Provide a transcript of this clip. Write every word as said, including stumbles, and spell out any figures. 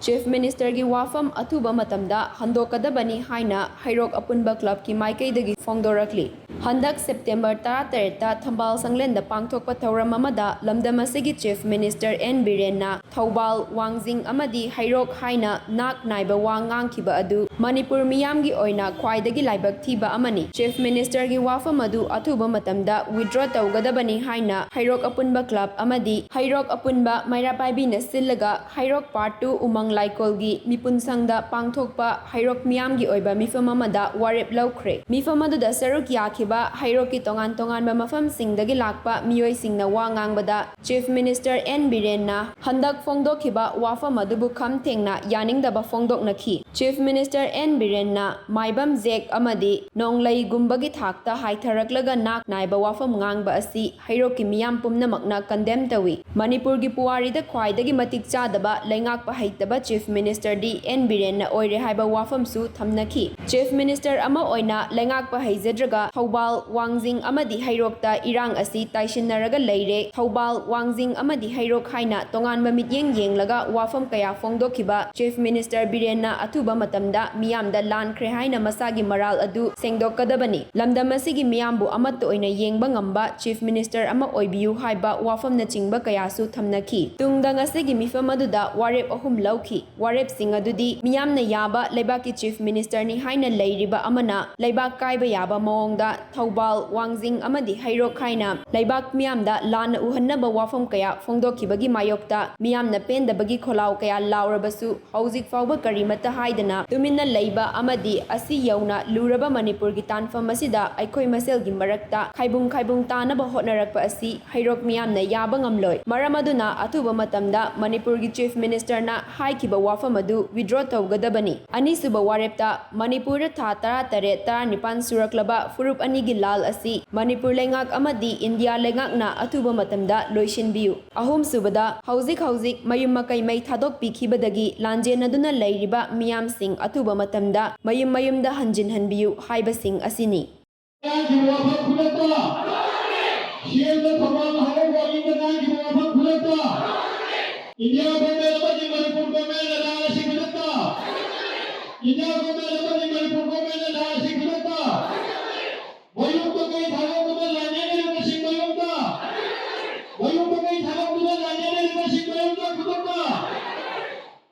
Chief Ministerꯒꯤ ꯋꯥꯐꯝ ꯑꯊꯨꯕ ꯃꯇꯝꯗ ꯍꯟꯗꯣꯛꯀꯗꯕꯅꯤ ꯍꯥꯏꯅ ꯍꯩꯔꯣꯛ ꯑꯄꯨꯟꯕ clubꯀꯤ ꯃꯥꯏꯀꯩꯗꯒꯤ ꯐꯣꯡꯗꯣꯔꯛꯂꯤ꯫ ꯍꯟꯗꯛ September ꯇꯔꯥꯇꯔꯦꯠꯇ ꯊꯝꯕꯥꯜ ꯁꯪꯂꯦꯟꯗ ꯄꯥꯡꯊꯣꯛꯄ ꯊꯧꯔꯝ ꯑꯃꯗ ꯂꯝꯗꯝ ꯑꯁꯤꯒꯤ Chief Minister ꯑꯦꯟ ꯕꯤꯔꯦꯟꯅ ꯊꯧꯕꯥꯜ, ꯋꯥꯡꯖꯤꯡ ꯑꯃꯗꯤ ꯍꯩꯔꯣꯛ ꯍꯥꯏꯅ ꯅꯥꯛ ꯅꯥꯏꯕ ꯋꯥ ꯉꯥꯡꯈꯤꯕ ꯑꯗꯨ ꯃꯅꯤꯄꯨꯔ ꯃꯤꯌꯥꯝꯒꯤ ꯑꯣꯏꯅ ꯈ꯭ꯋꯥꯏꯗꯒꯤ ꯂꯥꯏꯕꯛ ꯊꯤꯕ ꯑꯃꯅꯤ꯫ Chief Ministerꯒꯤ ꯋꯥꯐꯝ ꯑꯗꯨ ꯑꯊꯨꯕ ꯃꯇꯝꯗ withdraw ꯇꯧꯒꯗꯕꯅꯤ ꯍꯥꯏꯅ ꯍꯩꯔꯣꯛ ꯑꯄꯨꯟꯕ club ꯑꯃꯗꯤ ꯍꯩꯔꯣꯛ ꯑꯄꯨꯟꯕ ꯃꯩꯔꯥ ꯄꯥꯏꯕꯤꯅ ꯁꯤꯜꯂꯒ ꯍꯩꯔꯣꯛ Part two ꯎꯃꯪ ꯂꯥꯏꯀꯣꯜꯒꯤ ꯃꯤꯄꯨꯟꯁꯪꯗ ꯄꯥꯡꯊꯣꯛꯄ ꯍꯩꯔꯣꯛ ꯃꯤꯌꯥꯝꯒꯤ ꯑꯣꯏꯕ ꯃꯤꯐꯝ ꯑꯃꯗ ꯋꯥꯔꯦꯞ ꯂꯧꯈ꯭ꯔꯦ꯫ ꯃꯤꯐꯝ ꯑꯗꯨꯗ ꯁꯔꯨꯛ ꯌꯥꯈꯤꯕ ꯍꯩꯔꯣꯛꯀꯤ ꯇꯣꯉꯥꯟ ꯇꯣꯉꯥꯟꯕ ꯃꯐꯝꯁꯤꯡꯗꯒꯤ ꯂꯥꯛꯄ ꯃꯤꯑꯣꯏꯁꯤꯡꯅ ꯋꯥ ꯉꯥꯡꯕꯗ Chief Minister ꯑꯦꯟ ꯕꯤꯔꯦꯟꯅ ꯍꯟꯗꯛ ꯐꯣꯡꯗꯣꯛꯈꯤꯕ ꯋꯥꯐꯝ ꯑꯗꯨꯕꯨ ꯈꯝ ꯊꯦꯡꯅ ꯌꯥꯅꯤꯡꯗꯕ ꯐꯣꯡꯗꯣꯛꯅꯈꯤ꯫ Chief Minister ꯑꯦꯟ ꯕꯤꯔꯦꯟꯅ ꯃꯥꯏꯕꯝ ꯖꯦꯛ ꯑꯃꯗꯤ ꯅꯣꯡꯂꯩꯒꯨꯝꯕꯒꯤ ꯊꯥꯛꯇ ꯍꯥꯏꯊꯔꯛꯂꯒ ꯅꯥꯛ ꯅꯥꯏꯕ ꯋꯥꯐꯝ ꯉꯥꯡꯕ ꯑꯁꯤ ꯍꯩꯔꯣꯛꯀꯤ ꯃꯤꯌꯥꯝ ꯄꯨꯝꯅꯃꯛꯅ condemn ꯇꯧꯏ꯫ ꯃꯅꯤꯄꯨꯔꯒꯤ ꯄꯨꯋꯥꯔꯤꯗ ꯈ꯭ꯋꯥꯏꯗꯒꯤ ꯃꯇꯤꯛ ꯆꯥꯗꯕ, ꯂꯩꯉꯥꯛꯄ ꯍꯩꯇꯕ Chief Ministerꯗꯤ ꯑꯦꯟ ꯕꯤꯔꯦꯟꯅ ꯑꯣꯏꯔꯦ ꯍꯥꯏꯕ ꯋꯥꯐꯝꯁꯨ ꯊꯝꯅꯈꯤ꯫ Chief Minister ꯑꯃ ꯑꯣꯏꯅ ꯂꯩꯉꯥꯛꯄ ꯍꯩꯖꯗ꯭ꯔꯒ ꯊꯧꯕꯥꯜ, ꯋꯥꯡꯖꯤꯡ ꯑꯃꯗꯤ ꯍꯩꯔꯣꯛꯇ ꯏꯔꯥꯡ ꯑꯁꯤ ꯇꯥꯏꯁꯤꯟꯅꯔꯒ ꯂꯩꯔꯦ꯫ ꯊꯧꯕꯥꯜ, ꯋꯥꯡꯖꯤꯡ ꯑꯃꯗꯤ ꯍꯩꯔꯣꯛ ꯍꯥꯏꯅ ꯇꯣꯉꯥꯟꯕ ꯃꯤꯠꯌꯦꯡ ꯌꯦꯡꯂꯒ ꯋꯥꯐꯝ ꯀꯌꯥ ꯐꯣꯡꯗꯣꯛꯈꯤꯕ Chief Minister ꯕꯤꯔꯦꯟꯅ ꯑꯊꯨꯕ ꯃꯇꯝꯗ ꯃꯤꯌꯥꯝꯗ ꯂꯥꯟꯈ꯭ꯔꯦ ꯍꯥꯏꯅ ꯃꯁꯥꯒꯤ ꯃꯔꯥꯜ ꯑꯗꯨ ꯁꯦꯡꯗꯣꯛꯀꯗꯕꯅꯤ꯫ ꯂꯝꯗꯝ ꯑꯁꯤꯒꯤ ꯃꯤꯌꯥꯝꯕꯨ ꯑꯃꯠꯇ ꯑꯣꯏꯅ ꯌꯦꯡꯕ ꯉꯝꯕ Chief Minister ꯑꯃ ꯑꯣꯏꯕꯤꯌꯨ ꯍꯥꯏꯕ ꯋꯥꯐꯝꯅꯆꯤꯡꯕ ꯀꯌꯥꯁꯨ ꯊꯝꯅꯈꯤ꯫ ꯇꯨꯡꯗ ꯉꯁꯤꯒꯤ ꯃꯤꯐꯝ ꯑꯗꯨꯗ ꯋꯥꯔꯦꯞ ꯑꯍꯨꯝ ꯂꯧꯈꯤ꯫ ꯋꯥꯔꯦꯞꯁꯤꯡ ꯑꯗꯨꯗꯤ ꯃꯤꯌꯥꯝꯅ ꯌꯥꯕ ꯂꯩꯕꯥꯛꯀꯤ Chief Ministerꯅꯤ ꯍꯥꯏꯅ ꯂꯩꯔꯤꯕ ꯑꯃꯅ ꯂꯩꯕꯥꯛ ꯀꯥꯏꯕ ꯌꯥꯕ ꯃꯑꯣꯡꯗ ꯊꯧꯕꯥꯜ, ꯋꯥꯡꯖꯤꯡ ꯑꯃꯗꯤ ꯍꯩꯔꯣꯛ ꯍꯥꯏꯅ ꯂꯩꯕꯥꯛ ꯃꯤꯌꯥꯝꯗ ꯂꯥꯟꯅ ꯎꯍꯟꯅꯕ ꯋꯥꯐꯝ ꯀꯌꯥ ꯐꯣꯡꯗꯣꯛꯈꯤꯕꯒꯤ ꯃꯥꯌꯣꯛꯇ ꯃꯤꯌꯥꯝꯅ ꯄꯦꯟꯗꯕꯒꯤ ꯈꯣꯜꯂꯥꯎ ꯀꯌꯥ ꯂꯥꯎꯔꯕꯁꯨ ꯍꯧꯖꯤꯛ ꯐꯥꯎꯕ ꯀꯔꯤꯃꯠꯇ ꯍꯥꯏꯗꯅ ꯇꯨꯃꯤꯟꯅ ꯂꯩꯕ ꯑꯃꯗꯤ ꯑꯁꯤ ꯌꯧꯅ ꯂꯨꯔꯕ ꯃꯅꯤꯄꯨꯔꯒꯤ ꯇꯥꯟꯐꯝ ꯑꯁꯤꯗ ꯑꯩꯈꯣꯏ ꯃꯁꯦꯜꯒꯤ ꯃꯔꯛꯇ ꯈꯥꯏꯕꯨꯡ ꯈꯥꯏꯕꯨꯡ ꯇꯥꯅꯕ ꯍꯣꯠꯅꯔꯛꯄ ꯑꯁꯤ ꯍꯩꯔꯣꯛ ꯃꯤꯌꯥꯝꯅ ꯌꯥꯕ ꯉꯝꯂꯣꯏ꯫ ꯃꯔꯝ ꯑꯗꯨꯅ ꯑꯊꯨꯕ ꯃꯇꯝꯗ ꯃꯅꯤꯄꯨꯔꯒꯤ Chief Ministerꯅ ꯍꯥꯏꯈꯤꯕ ꯋꯥꯐꯝ ꯑꯗꯨ withdraw ꯇꯧꯒꯗꯕꯅꯤ꯫ ꯑꯅꯤꯁꯨꯕ ꯋꯥꯔꯦꯞꯇ ꯃꯅꯤꯄꯨꯔꯗ ꯊꯥ ꯇꯔꯥꯇꯔꯦꯠ, ꯇꯔꯥꯅꯤꯄꯥꯟ ꯁꯨꯔꯛꯂꯕ ꯐꯨꯔꯨꯞ ꯑꯅꯤꯒꯤ ꯂꯥꯜ ꯑꯁꯤ ꯃꯅꯤꯄꯨꯔ ꯂꯩꯉꯥꯛ ꯑꯃꯗꯤ ꯏꯟꯗꯤꯌꯥ ꯂꯩꯉꯥꯛꯅ ꯑꯊꯨꯕ ꯃꯇꯝꯗ ꯂꯣꯏꯁꯤꯟꯕꯤꯌꯨ꯫ ꯑꯍꯨꯝꯁꯨꯕꯗ, ꯍꯧꯖꯤꯛ ꯍꯧꯖꯤꯛ ꯃꯌꯨꯝ ꯃꯀꯩ ꯃꯩ ꯊꯥꯗꯣꯛꯄꯤꯈꯤꯕꯗꯒꯤ ꯂꯥꯟꯖꯦꯟꯅꯗꯨꯅ ꯂꯩꯔꯤꯕ ꯃꯤꯌꯥꯝꯁꯤꯡ ꯑꯊꯨꯕ ꯃꯇꯝꯗ ꯃꯌꯨꯝ ꯃꯌꯨꯝꯗ ꯍꯟꯖꯤꯟꯍꯟꯕꯤꯌꯨ ꯍꯥꯏꯕꯁꯤꯡ ꯑꯁꯤꯅꯤ꯫ ꯉꯥꯡꯈꯤꯕ ꯋꯥꯐꯝ ꯈꯨꯗꯛꯇ ꯁꯤꯑꯦꯝꯗ ꯊꯧꯕꯥꯜ ꯍꯥꯏꯔ ꯋꯥꯔꯤꯗ ꯉꯥꯡꯈꯤꯕ ꯋꯥꯐꯝ ꯈꯨꯗꯛꯇ ꯏꯟꯗꯤꯌꯥ ꯒꯣꯔꯃꯦꯟ ꯑꯃꯗꯤ ꯃꯅꯤꯄꯨꯔ ꯒꯣꯔꯃꯦꯟꯅ ꯂꯥꯟ ꯑꯁꯤ ꯈꯨꯗꯛꯇ, ꯏꯟꯗꯤꯌꯥ ꯒꯣꯔꯃꯦꯟ ꯑꯃꯗꯤ